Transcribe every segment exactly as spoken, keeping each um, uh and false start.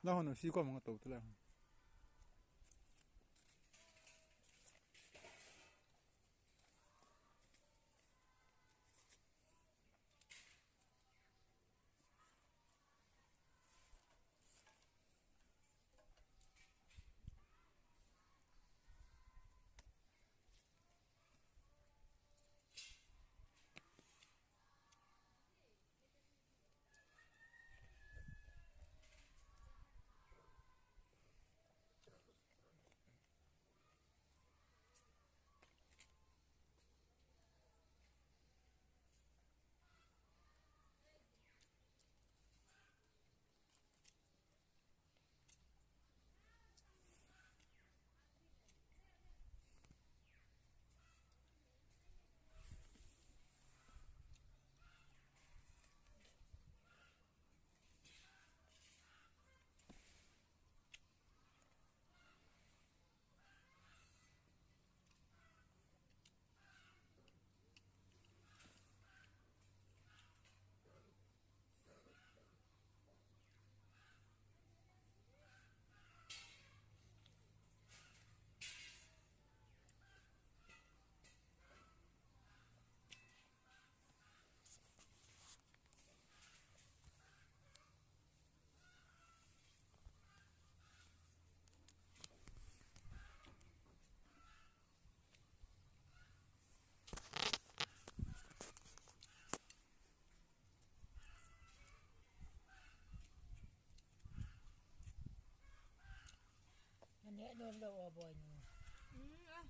Tahon si ko mang to tula. Ane no lo o boy no. Mm, ah.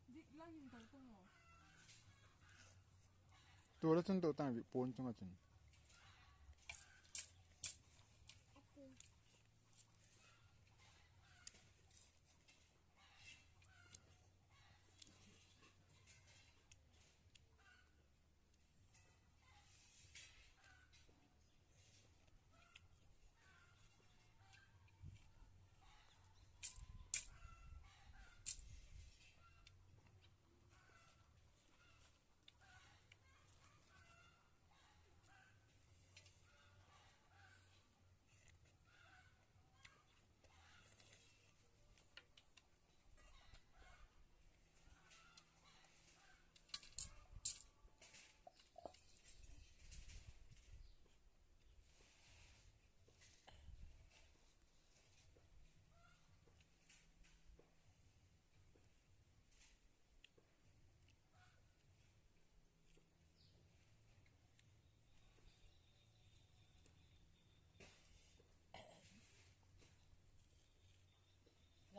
Dik lang in tau tau. Tu la chun to tang vi pon chunga chun.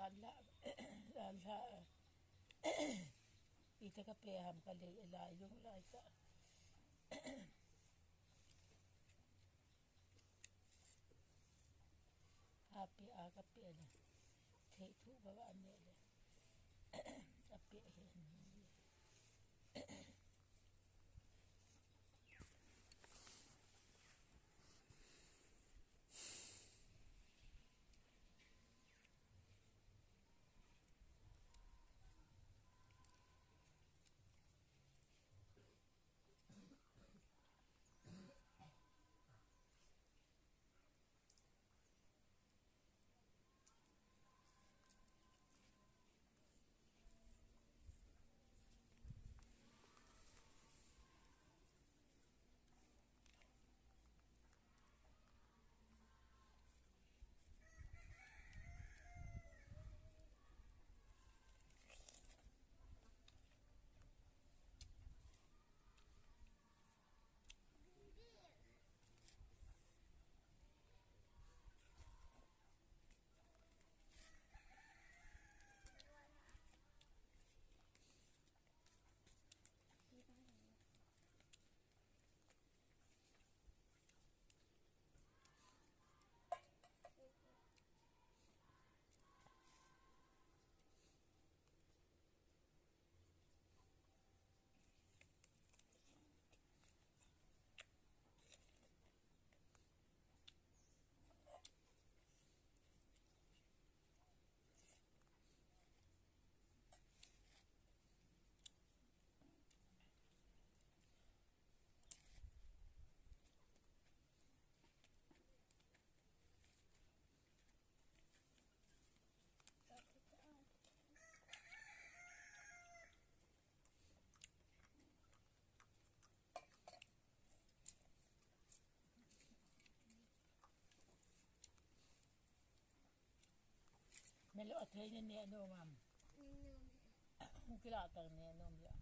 Lala, lala. Ita ka pe ham ka le la yung la ita. Api a ka pe le. Thei thu ka ba ne le. Api he. Lo athei ne ne nom am. Hung kila tang ne nom ya.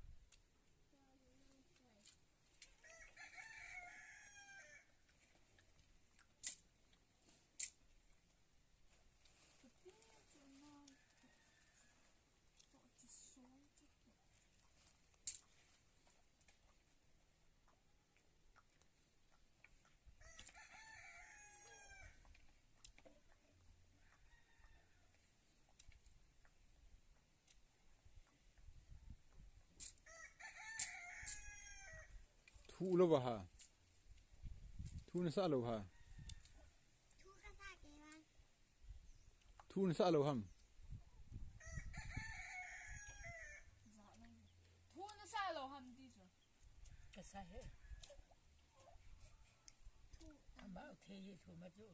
Thu lo ba ha. Thu na sa lo ha. Thu na sa lo ham. Thu na sa lo ham ti chu. Ka sa he. Ama thei hi thu ma chu.